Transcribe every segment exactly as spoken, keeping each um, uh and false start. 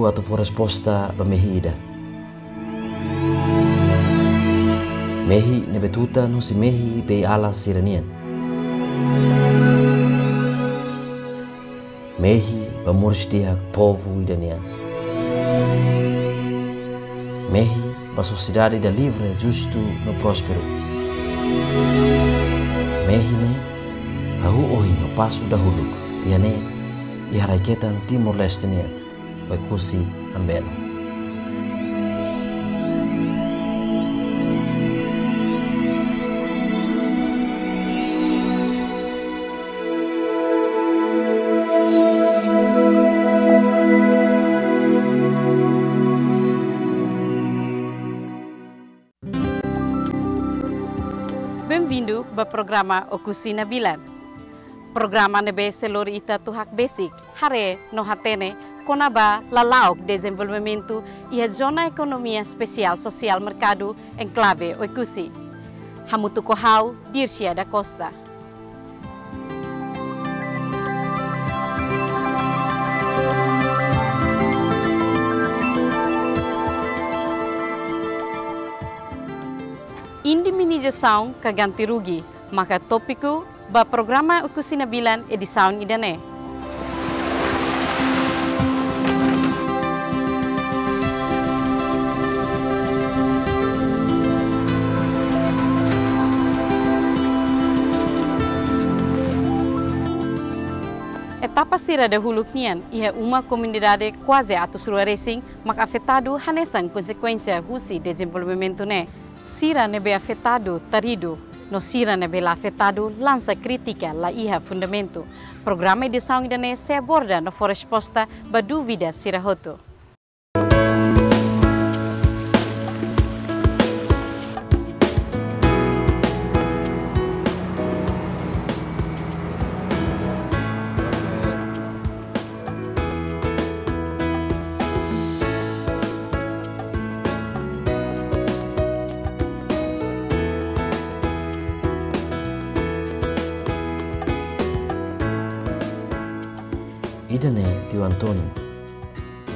atu fó resposta ba mehi ida. Mehi ne'ebé tutan hosi mehi bei-ala sira-nian. Mehi ba moris di'ak povu ida nian. Mehi ba sosiedade ida livre, justu no prósperu. Mehi ne'e hahú ohin ho pasu dahuluk, iha ne'e, iha rai-ketan Timor-Leste nian, Oekusi Ambeno. Benvindu ba programa Oekusi Nabilan. Programa ne'ebé sei lori ita atu hakbesik, haree no hatene kona-ba lala'ok dezenvolvimentu iha Zona Ekonomia Espesiál Sosiál Merkadu, Enklave Oekusi. Hamutuk ho ha'u, Dircia da Costa. Indemnizasaun ka ganti rugi maka tópiku ba programa Oekusi Nabilan edisaun ida-ne'e. Etapa sira dahuluk nian, iha uma komunidade kuaze atus rua resin mak afetadu hanesan konsekuénsia husi dezenvolvimentu ne'e. Sira ne'ebé afetadu taridu, no sira ne'ebé la afetadu lansa krítika la iha fundamentu. Programa edisaun ida-ne'e sei aborda no fó resposta ba dúvida sira hotu. Ida-ne'e Tiu António.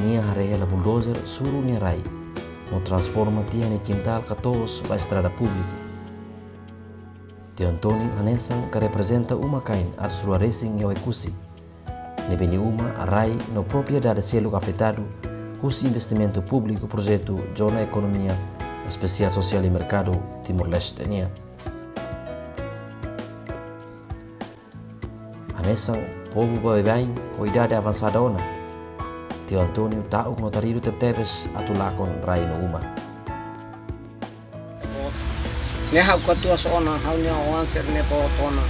Nia haree hela bulldozer suru nia rai, no transforma tiha nia kintál ka to'os ba estrada públiku. Tiu António hanesan ka reprezenta uma-kain atus rua resin iha Oekusi, ne'ebé nia uma, rai no propriedade seluk afetadu husi investimentu públiku projetu Zona Ekonomia Espesiál Sosiál i Merkadu Timor-Leste nian. Hanesan povu baibain ho idade avansada ona, Tiu António ta'uk no taridu tebetebes atu lakon rai no uma. Ne'e ha'u katuas ona, ha'u-nia oan sira-ne'e boot ona.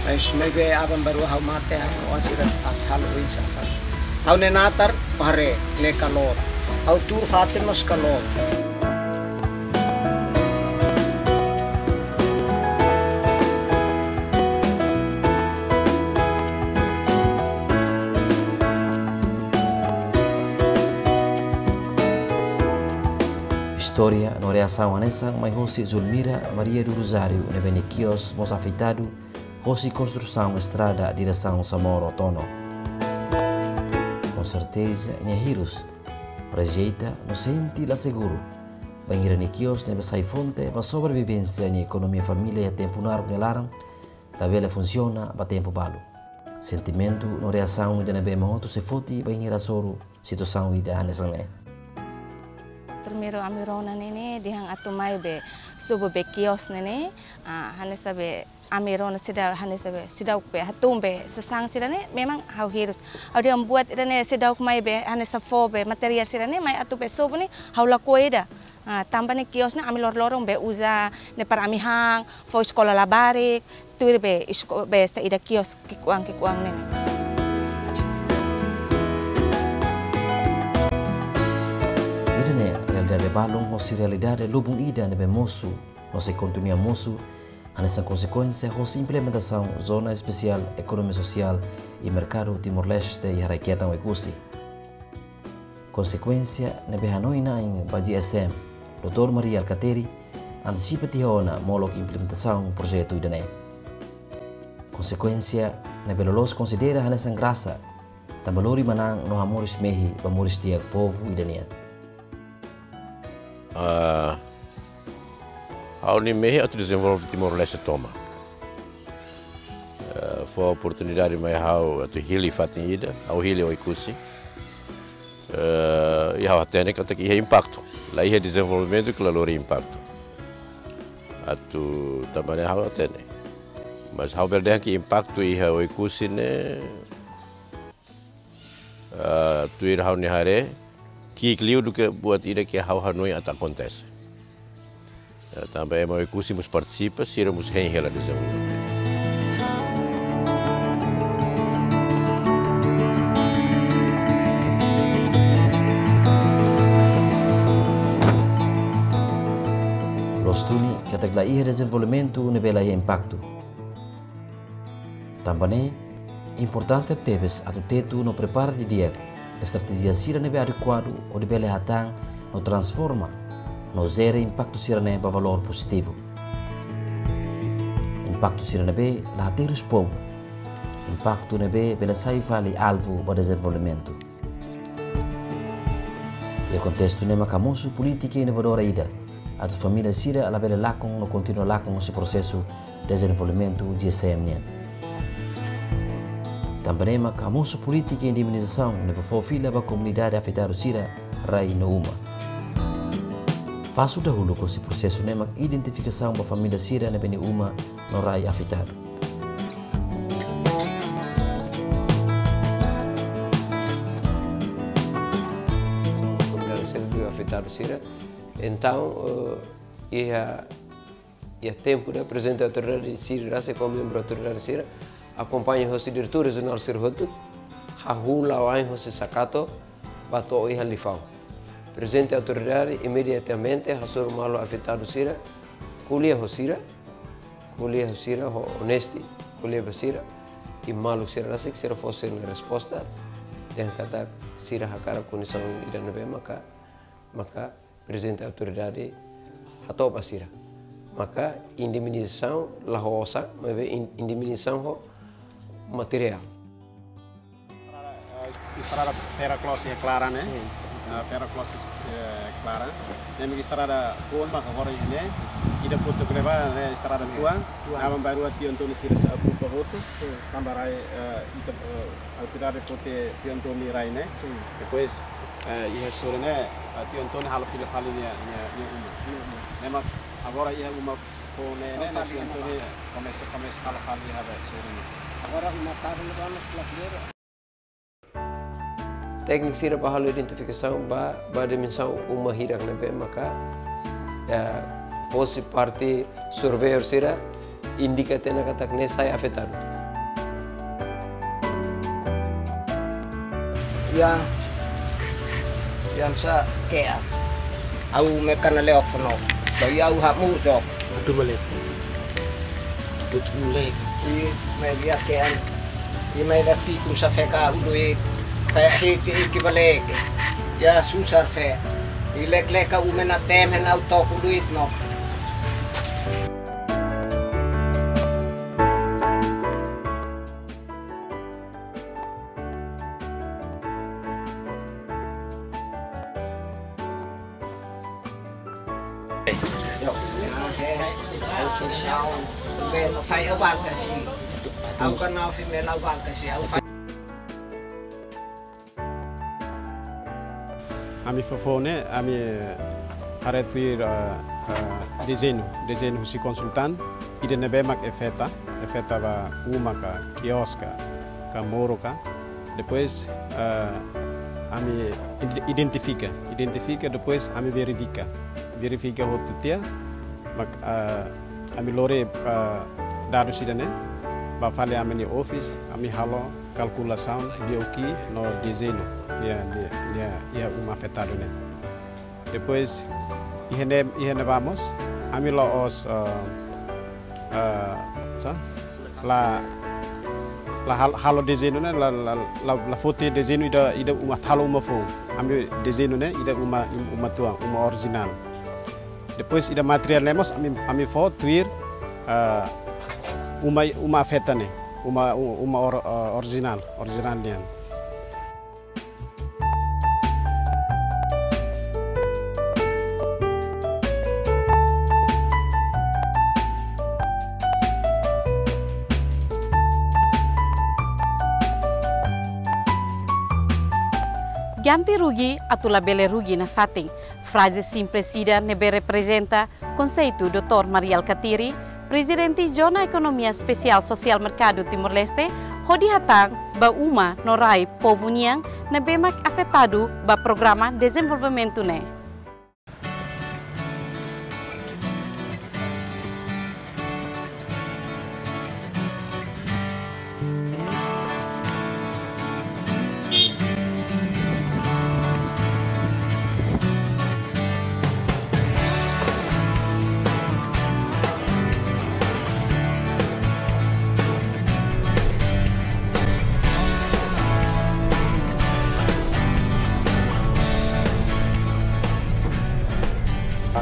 Mas maibé aban-bainrua ha'u mate, ha'u-nia oan sira atu halo oinsá. Ha'u-nia natar haree ne'e kaloot. Ha'u tuur fatin mós kaloot. Istória no reasaun hanesan mai hosi Zulmira Maria do Rosário, ne'ebé nia kios mós afetadu hosi konstrusaun estrada diresaun Samoro Tono. Com certeza, nia hirus, rejeita no sente la seguru, bainhira nia kios ne'ebé sai fonte ba sobrevivénsia nia ekonomia família iha tempu naruk nia laran, labele funsiona ba tempu balu. Sentimentu no reasaun ida ne'ebé ema hotu sei foti bainhira hasoru situasaun ida hanesan ne'e. Primeiru ami rona ne'e ne'e, dehan atu mai be sobu be kios ne'e ne'e, ah, hanesan be ami rona seidauk, hanesan be seidauk be hatún be sasán sira-ne'e, memang ha'u hirus. Ha'u dehan buat ida-ne'e seidauk mai be hanesan fó be materiál sira-ne'e, mai atu be sobu ne'e, ha'u lakohi ida. Ah, tanba ne'e kios ne'e ami loroloron be uza ne'e para ami han, fó eskola labarik, tuir be esko-, be saida kios ki'ikoan ki'ikoan ne'e. Ida-ne'e realidade balun hosi realidade lubun ida ne'ebé mosu, no sei kontinua mosu, hanesan konsekuénsia hosi implementasaun Zona Espesiál Ekonomia Sosiál i Merkadu Timor-Leste iha rai-ketan Oekusi. Konsekuénsia ne'ebé hanoin-na'in ba G S M, Doutór Mari Alkatiri, antesipa tiha ona molok implementasaun projetu ida-ne'e. Konsekuénsia ne'ebé loloos konsidera hanesan grasa, tanba lori manán no hamoris mehi ba moris di'ak povu ida nian. Ah, ha'u-nia mehi atu dezenvolve Timor-Leste tomak. Eh, fó oportunidade mai ha'u atu hili fatin ida, ha'u hili Oekusi. Eh, i ha'u hatene katak iha impaktu. La iha dezenvolvimentu ke la lori impaktu. Atu tanba ne'e ha'u hatene. Mas ha'u bele dehan ke impaktu iha Oekusi ne'e, eh, tuir ha'u-nia haree, ki'ik liu duké buat ida ke ha'u hanoin atu akontese. Eh, tanba ema Oekusi mós partisipa, sira mós hein hela dezenvolvimentu. Loos duni katak la iha dezenvolvimentu ne'ebé la iha impaktu. Tanba ne'e, importante tebes atu tetu no prepara didi'ak estratéjia sira ne'ebé adekuadu hodi bele hatán no transforma no jere impaktu sira-ne'e ba valór pozitivu. Impaktu sira ne'ebé la haterus povu. Impaktu ne'ebé bele sai fali alvu ba dezenvolvimentu. Iha kontestu ne'e mak hamosu polítika inovadora ida, atu família sira labele lakon no kontinua lakon husi prosesu dezenvolvimentu G S M nian. Tanba ne'e mak hamosu polítika indemnizasaun ne'ebé fó fila ba komunidade afetadu sira rai no uma. Pasu dahuluk husi prosesu ne'e mak identifikasaun ba família sira ne'ebé nia uma no rai afetadu. Komunidade sira ne'ebé afetadu sira. Entaun, eh, iha, iha tempu ne'e prezidente autoridade sira, rasik ho membru autoridade sira, akompaña hosi diretór rejionál sira hotu, hahú la'o ain hosi Sakato, ba to'o iha Lifau. Prezidente autoridade imediatamente hasoru maluk afetadu sira, ko'alia ho sira, ko'alia ho sira ho onesti, ko'alia ba sira, i maluk sira rasik sira fó sira-nia resposta, dehan katak sira hakarak kondisaun ida ne'ebé maka, maka prezidente autoridade hato'o ba sira. Maka indemnizasaun la ho osan, maibé in-, indemnizasaun ho materiál. Eh, estrada Vera Cross iha klaran, eh? Sim. Eh, Vera Cross, eh, klaran. Ne'e mak estrada foun mak agora ne'e, ida foto greba, ne'e estrada tua. Tua. Aban-bainrua Tio António sira sa buka hotu. Sim. Tanba rai, eh, ita, eh, autoridade foti Tio António rai ne'e. Sim. Depois, eh, iha sorin ne'e, eh, Tio António halo fila fali nia, nia, nia uma. Nia uma. Ne'e mak agora iha uma foun ne'e, ne'e, fali Tio António komesa, komesa halo fali iha sorin ne'e. Agora uma tadu ne'e vamos la quiero. Tékniku sira bá halo identifikasaun ba, ba dimensaun uma hirak ne'ebé maka, eh, hosi parte surveyor sira indika tiha ona katak ne'e sai afetadu. Ya, ya sa ke'an. Ha'u mekana leok fono. Ba ya ha'u hamu jok. Atu malek. Atu malek. I mai lia ke'an. I mai lia tikun sa feka ului. Fe hiti iki balek. Ya susar fe. I lek leka umen atem hena utok ului no. Yo, ya, he, au pisau, be, no fai au bangka si. Au kana fi me lau bangka si, au fai. Ami fó foun ne'e, ami haree tuir, eh, eh, dezeñu, dezeñu husi konsultante, ida ne'ebé mak afeta, afeta ba uma ka, kios ka, ka moru ka. Depois, eh, ami ide-, identifika, identifika, depois ami verifika. Verifika hotu tiha, mak, eh, ami lori, eh, dadus ida-ne'e, bá fali ami-nia office, ami halo kalkulasaun, B O Q no dezeñu, nia, nia, nia, nia uma afetadu ne'e. Depois, iha ne'e, iha ne'ebá mós, ami la'ós, eh, eh, sa? La, la hal-, halo dezeñu ne'e, la, la, la, la foti dezeñu ida, ida uma, halo uma foun. Ami dezeñu ne'e, ida uma, uma tuan, uma orijinál. Depois ida materiál ne'e mós ami, ami fó tuir, ah, uma, uma afeta ne'e, uma, uma or-, ah, orijinál, orijinál nian. Ganti rugi atu labele rugi nafatin. Fraze simples ida ne'ebé reprezenta konseitu doutór Mari Alkatiri, Prezidente Zona Ekonomia Espesiál Sosiál Merkadu Timor-Leste, hodi hatán ba uma no rai povu nian ne'ebé mak afetadu ba programa dezenvolvimentu ne'e.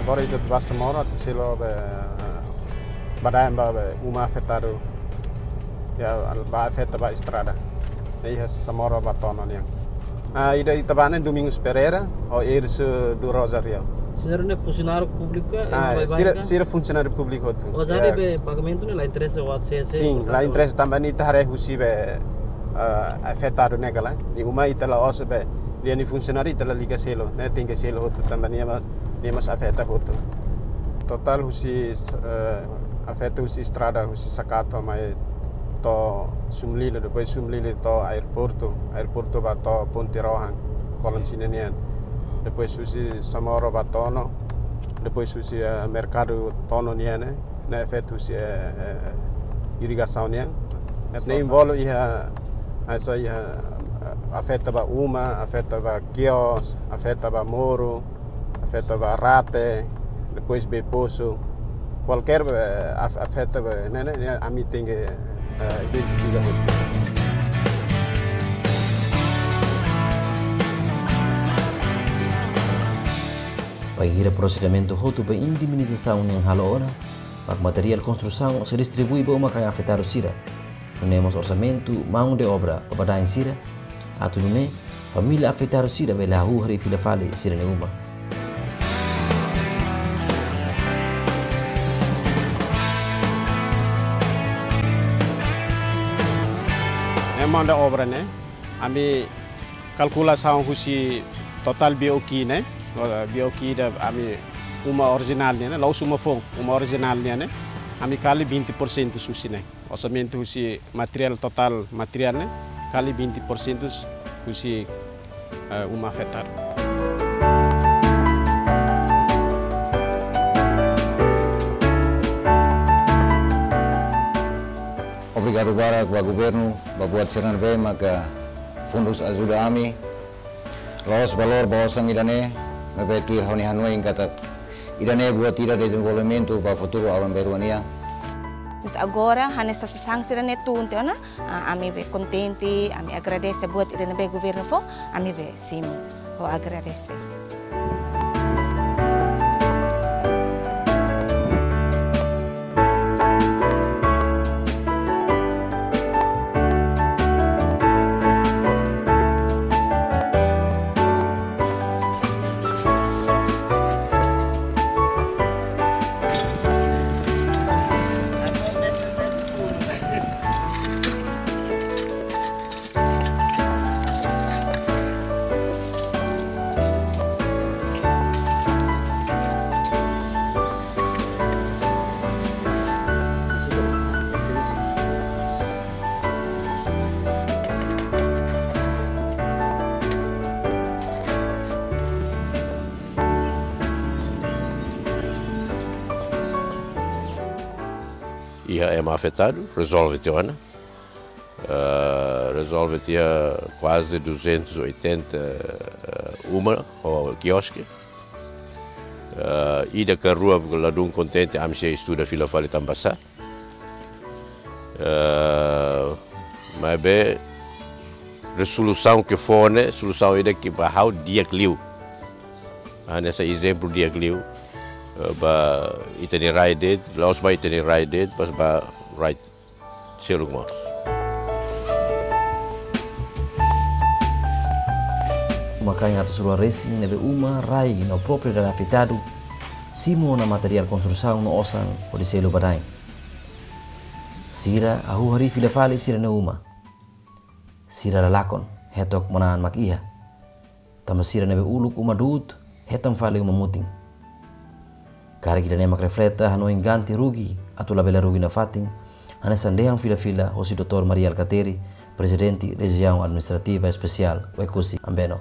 Agora ita ba Samora, atu selu be, badaen ba be uma afetadu, ya, ba afeta ba estrada. Iha Samora ba Tono nian. Ah, ida ita ba ne'e Domingos Pereira, ho Erso do Rosário. Sira ne'e funsionáriu públiku ka? Ah, ema sira, barak-barak ka? Sira funsionáriu públiku hotu. Ou seja, ya, be pagamentu ne'e la interesa buat sé-sé, sin, portantu la interesa tanba ne'e ita haree husi be, ah, afetadu ne'e kala. Nia uma ita la'ós be, nia, nia funsionáriu ita la liga selu, ne'e tenke selu hotu tanba nia ma-, nia mós afeta hotu. Totál husi, eh, afeta husi estrada, husi Sakato mai to'o Sumlili, depois Sumlili to'o aeroportu, aeroportu ba to'o ponte rohan, kolam sine nian. Depois husi Samora ba Tono, depois husi, eh, merkadu Tono nian, eh, ne'e afeta husi, eh, eh, irrigasaun nian. Ne'e envolve iha, hanesan iha, eh, afeta ba uma, afeta ba kios, afeta ba moru, afeta ba rate, depois be posu, kualkér, eh, af-, afeta be, ne'e, ne'e, ne'e, ami tenke, eh, identifika hotu. Bainhira prosedimentu hotu ba indemnizasaun nian halo ona, mak materiál konstrusaun sei distribui ba uma-kain afetadu sira. Nune'e mós orsamentu mão de obra ba badaen sira, atu nune'e família afetadu sira bele hahú harii fila fali sira-nia uma. Ne'e mão de obra ne'e, ami kalkulasaun husi totál B O Q ne'e, B O Q ida ami uma orijinál nian ne'e, la'ós uma foun, uma orijinál nian ne'e, ami kali vinte por cento husi ne'e. Orsamentu husi materiál, totál materiál ne'e, kali vinte por cento husi, eh, uma afetadu. Obrigadu barak ba governu, ba buat sira ne'ebé maka fundus ajuda ami. La'ós valór ba osan ida-ne'e, maibé tuir ha'u-nia hanoin katak ida-ne'e buat ida dezenvolvimentu ba futuru aban-bainrua nian. Mas agora, hanesan sasán sira-ne'e tun tiha ona, ah, ami be kontente, ami agradese buat ida ne'ebé governu fó, ami be simu ho agradese. Iha ema afetadu, rezolve tiha ona. Eh, rezolve tiha kuaze duzentos e oitenta, eh, uma ou quiosque. Eh, ida ka rua ladún kontente, ami sei estuda fila fali tanba sá. Eh, maibé rezolusaun ke fó ne'e, solusaun ida ke ba ha'u di'ak liu. Hanesan ezemplu di'ak liu, eh, ba ita-nia rai de'it, la'ós ba ita-nia rai de'it, mas ba rai seluk mós. Uma-kain atus rua resin ne'ebé uma, rai no propriedade afetadu, simu ona materiál konstrusaun no osan hodi selu badaen. Sira hahú harii fila fali sira-nia uma. Sira la lakon, hetok manán mak iha. Tanba sira ne'ebé uluk uma du'ut, hetan fali uma mutin. Karik ida-ne'e mak refleta hanoin ganti rugi atu labele rugi nafatin, hanesan dehan fila-fila hosi doutór Mari Alkatiri, Prezidente Rejiaun Administrativa Espesiál Oekusi Ambeno.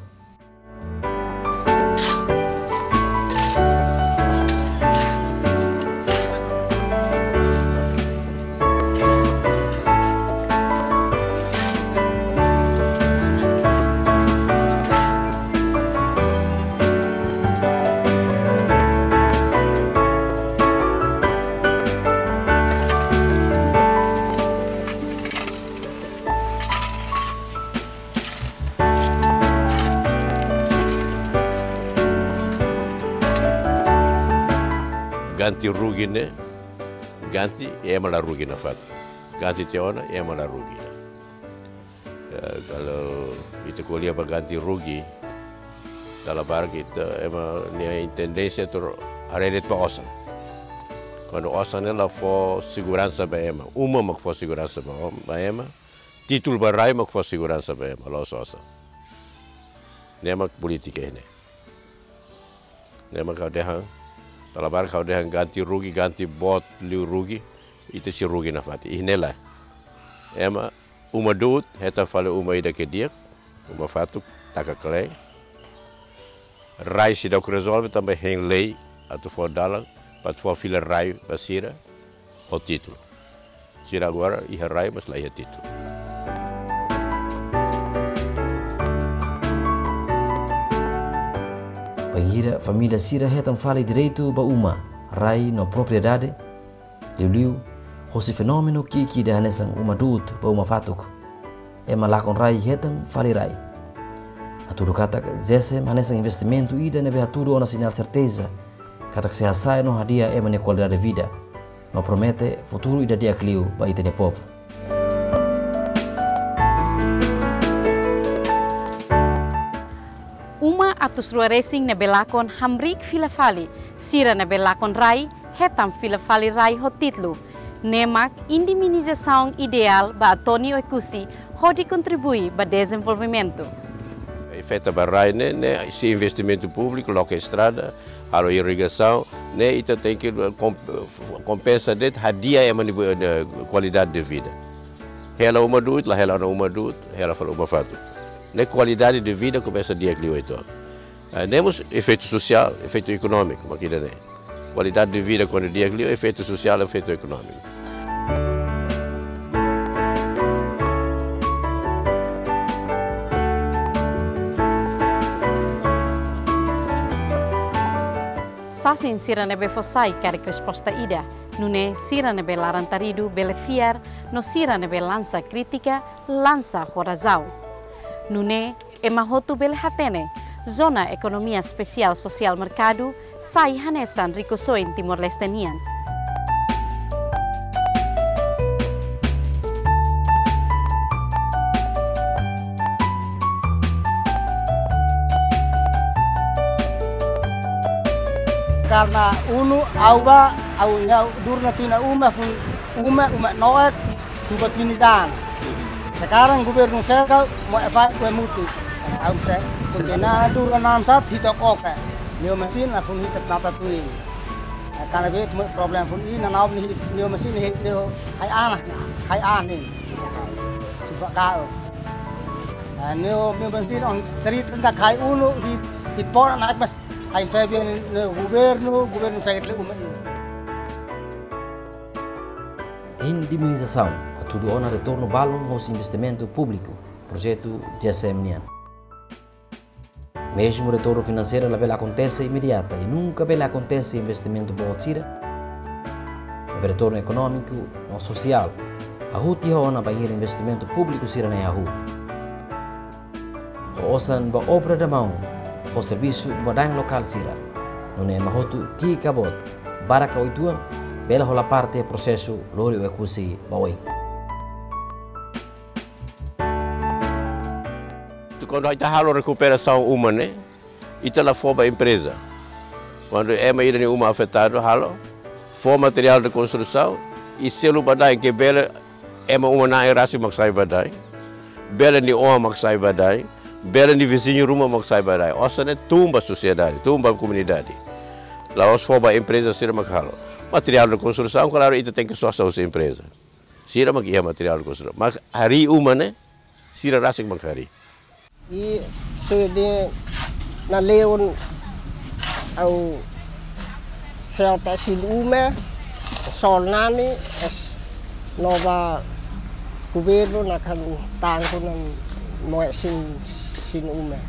Ganti rugi ne'e, ganti ema la rugi nafatin. Ganti tiha ona, ema la rugi. Eh, kalau ita ko'alia ba ganti rugi, dala barak ita ema nia tendénsia atu haree de'it ba osan. Kuandu osan ne'e la fó seguransa ba ema, uma mak fó seguransa ba, ba ema, títulu ba rai mak fó seguransa ba ema, la'ós osan. Ne'e mak polítika ne'e. Ne'e mak ha'u dehan, dala barak ha'u dehan ganti rugi, ganti boot liu rugi, ita sei rugi nafatin. Iha ne'e lae. Ema, uma du'ut, hetan fali uma ida ke di'ak, uma fatuk, taka kle'an. Rai seidauk rezolve tanba hein lei atu fó dalan, para atu fó fila rai ba sira ho títulu. Sira agora iha rai, mas la iha títulu. Bainhira família sira hetan fali direitu ba uma, rai no propriedade, liuliu hosi fenómenu ki'ik ida hanesan uma du'ut ba uma fatuk, ema lakon rai hetan fali rai. Hatudu katak GESEM hanesan investimentu ida ne'ebé hatudu ona sinál serteza katak sei hasa'e no hadi'a ema nia kualidade vida, no promete futuru ida di'ak liu ba ita-nia povu. Uma atus rua resin ne'ebé lakon hamriik fila fali, sira ne'ebé lakon rai hetan fila fali rai ho títulu. Ne'e mak indemnizasaun ideál ba Atoni Oekusi hodi kontribui ba dezenvolvimentu. Afeta ba rai ne'e, ne'e sei investimentu públiku, loke estrada, halo irrigasaun, ne'e ita tenke kom-, kompensa de'it, hadi'a ema nia, eh, kualidade de vida. Hela uma du'ut, la hela ona uma du'ut, hela fali uma fatuk. Ne'e kualidade de vida komesa di'ak liu uitoan. Eh, ne'e mós efeitu sosiál, efeitu ekonómiku, mak ida-ne'e. Kualidade de vida kuandu di'ak liu, efeitu sosiál, efeitu ekonómiku. Sasin sira ne'ebé fó sai karik resposta ida, nune'e sira ne'ebé laran-taridu bele fiar, no sira ne'ebé lansa krítika, lansa ho razaun. Nune'e ema hotu bele hatene, Zona Ekonomia Espesiál Sosiál Merkadu sai hanesan rikusoin Timor-Leste nian. Karena unu, ha'u ba, ha'u-nia dur na tuin uma fun, uma, uma noek, tuba tuin dan. Sekarang governu seka mo efa kue mutu. Ha'u se, kena dur na nam sat hito koke. Neo mesin na fun hito nata tuin. Karena be mo problem fun i na nam ni neo mesin ni neo hai anah, hai anin. Sufa kau. Neo, neo mesin on seri tenda kai unu hit, hit pora naik mas. Hain Fabian ne'e governu, governu sakit le uma ini. Indemnizasaun hatudu ona retornu balun hosi investimentu públiku, projetu GESEM nian. Mezmu retornu finanseiru labele akontese imediata i nunka bele akontese investimentu boot sira, maibé retornu ekonómiku no sosiál hahú tiha ona bainhira investimentu públiku sira-ne'e hahú. Ho osan ba obra da maun, ho servisu ba dain lokál sira. Nune'e ema hotu ki'ik ka boot, barak ka uitoan, bele hola parte prosesu lori Oekusi ba oin. Tu kuandu ita halo rekuperasaun uma ne'e, ita la fó ba empreza. Kuandu ema ida nia uma afetadu halo, fó materiál de konstrusaun, i selu ba dain ke bele ema uma na'in rasik mak sai ba dain. Bele nia oan mak sai ba dain. Bele nia viziñu ruma mak sai ba rai. Osan ne'e tun ba sosiedade, tun ba komunidade. La'ós fó ba empreza sira mak halo. Materiál de konstrusaun, klaru, ita tenke sosa husi empreza. Sira mak iha materiál de konstrusaun. Mak harii uma ne'e, sira rasik mak harii. I sudi na leon au felta sin uma, sol nani, es nova governu nakan tangku nan moe sin, sin uma.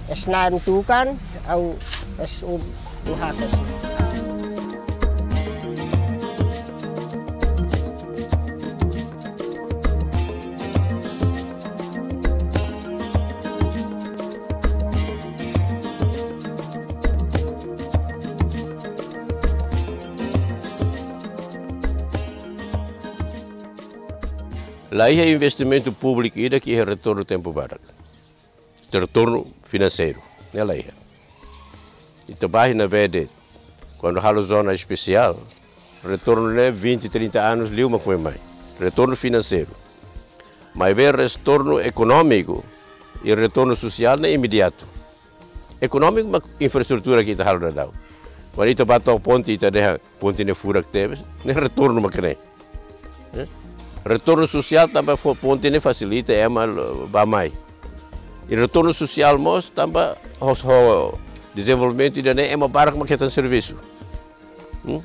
Es naim tukan, au es un, un hakas. La iha investimentu públiku ida ke iha retornu tempu badak. Retornu finanseiru, ne'e la iha. Ita bá iha ne'ebé de'it, kuandu halo zona espesiál, retornu ne'e vinte, trinta anos liu mak foin mai. Retornu finanseiru. Maibé retornu ekonómiku i retornu sosiál ne'e imediatu. Ekonómiku mak infraestrutura ke ita halo daudaun. Kuandu ita bá to'o ponte, ita dehan ponte ne'e furak tebes, ne'e retornu mak ne'e. Eh? Retornu sosiál tanba fó ponte ne'e fasilita ema lo-, bá mai. I retornu sosiál mós tanba ho, ho dezenvolvimentu ida-ne'e ema barak mak hetan servisu. Hmm?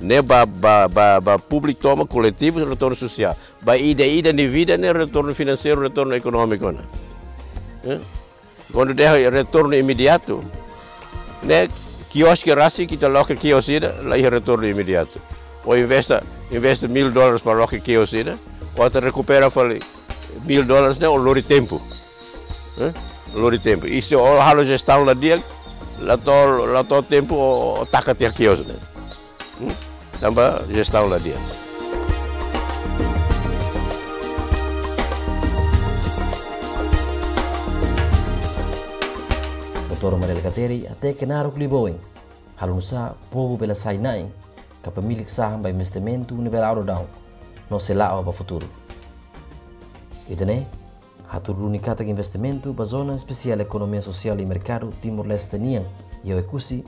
Ne'e ba, ba, ba, ba públiku tomak, koletivu, retornu sosiál. Ba ida-idak nia vida ne'e retornu finanseiru, retornu ekonómiku ona. Eh? Kuandu dehan retornu imediatu, ne'e kioske rasik, ita loke kios ida, la iha retornu imediatu. Ó investe, investe mil dólares para loke kios ida, ó atu rekupera fali mil dólares ne'e, ó lori tempu. Eh? Lori tempu. I se ó halo jestaun la di'ak, la to'o, la to'o tempu ó, ó taka tiha kios ne'e. Hmm? Tanba jestaun la di'ak. Doutór Mari Alkatiri hateke naruk liu ba oin halo nu'usá povu bele sai na'in ka pemilik saham ba investimentu ne'ebé la'o daudaun no sei la'o ba futuru. Ida-ne'e hatudu duni katak investimentu ba Zona Espesiál Ekonomia Sosiál i Merkadu Timor-Leste nian iha Oekusi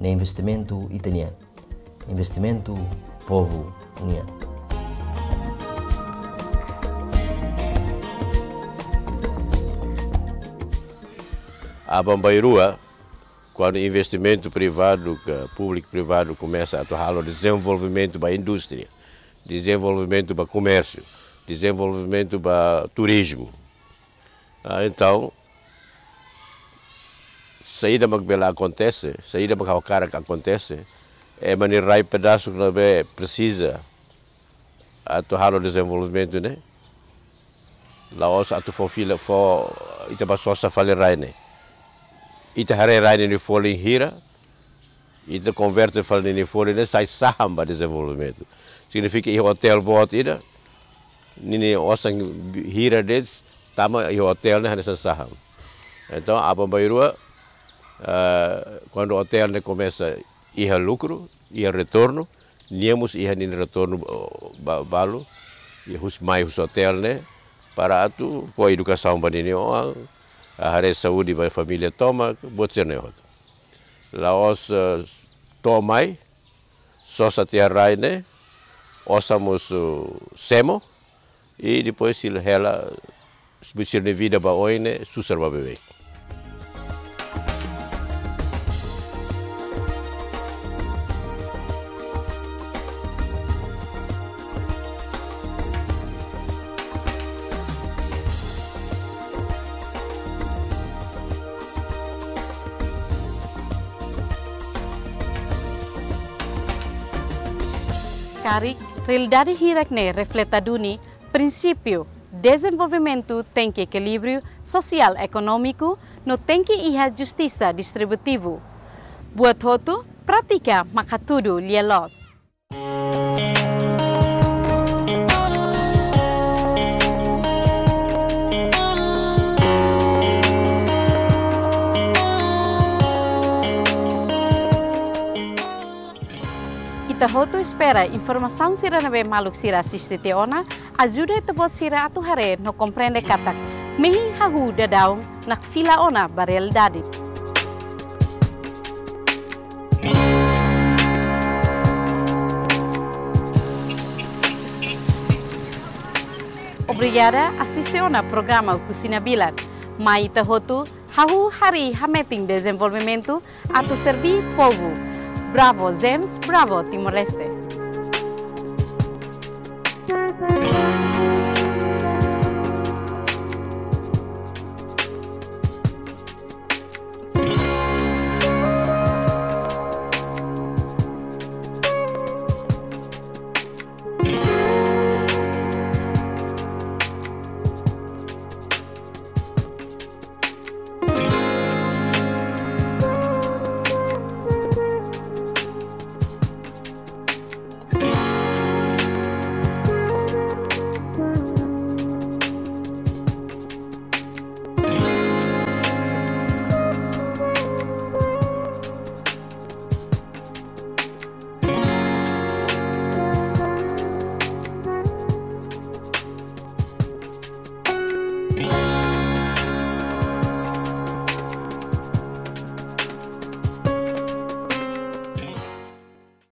ne'e investimentu ita-nian. Investimentu povu nian. Aban-bainrua, kuandu investimentu privadu ka públiku privadu komesa atu halo dezenvolvimentu ba indústria, dezenvolvimentu ba komérsiu, dezenvolvimentu ba turizmu. Ah, entaun, saida mak bele akontese, saida mak ha'u hakarak akontese, ema nia rai pedasuk ne'ebé presiza atu halo dezenvolvimentu ne'e, la'ós atu fó fila, fó, ita bá sosa fali rai ne'e. Ita haree rai ne'e nia folin hira, ita konverte fali ninia folin ne'e sai saham ba dezenvolvimentu. Signifika iha otél boot ida, ninia osan hira de'it tama iha otél ne'e hanesan saham. Entaun, aban-bainrua, eh, kuandu otél ne'e komesa iha lukru, iha retornu, nia mós iha ninia retornu, oh, ba-, balu, iha husi mai husi otél ne'e, para atu fó edukasaun ba ninia oan, haree saúde ba família tomak, buat sira-ne'e hotu. La'ós, eh, to'o mai, sosa tiha rai ne'e, osan mós, eh, semo, i depois sira hela, sira-nia vida ba oin ne'e, susar ba beibeik. Karik, realidade hirak ne'e refleta duni prinsípiu dezenvolvimentu tenke ekilíbriu sosiál ekonómiku no tenke iha justisa distributivu. Buat hotu, prátika mak hatudu lia-loos. Ita hotu espera informasaun sira ne'ebé maluk sira asiste tiha ona ajuda ita-boot sira atu haree no komprende katak mehi hahú daudaun nakfila ona ba realidade. Obrigada, asiste ona programa Kusina Bilat. Mai ita hotu hahú harii hametin dezenvolvimentu atu serbí povu. Bravo, James, bravo, Timor-Leste.